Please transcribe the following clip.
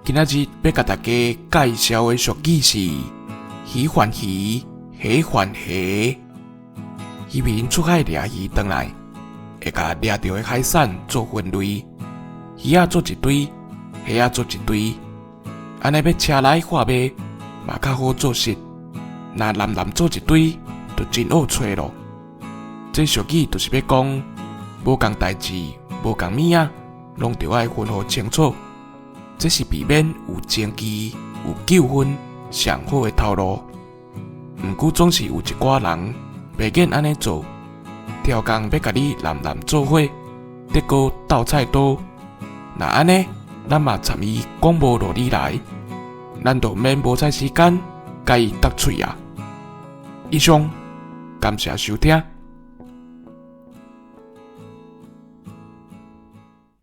今仔日欲共大家介紹的俗語是：魚還魚，蝦還蝦。漁民出海掠魚轉來，會共掠著的海產做分類，魚仔做一堆，蝦仔做一堆，按呢欲車來販賣嘛較好做實。若濫濫做一堆，就真惡揣囉。這俗語就是欲講，無仝代誌，無仝物仔，攏著愛分予清楚。這是避免有爭議、有糾紛上好的頭路。毋過總是有一寡人袂願按呢做，刁工欲共你濫濫做伙，結果鬥菜刀。若按呢，咱嘛參伊講無路理來，咱就免無采時間共伊鬥喙仔。以上，感謝收聽。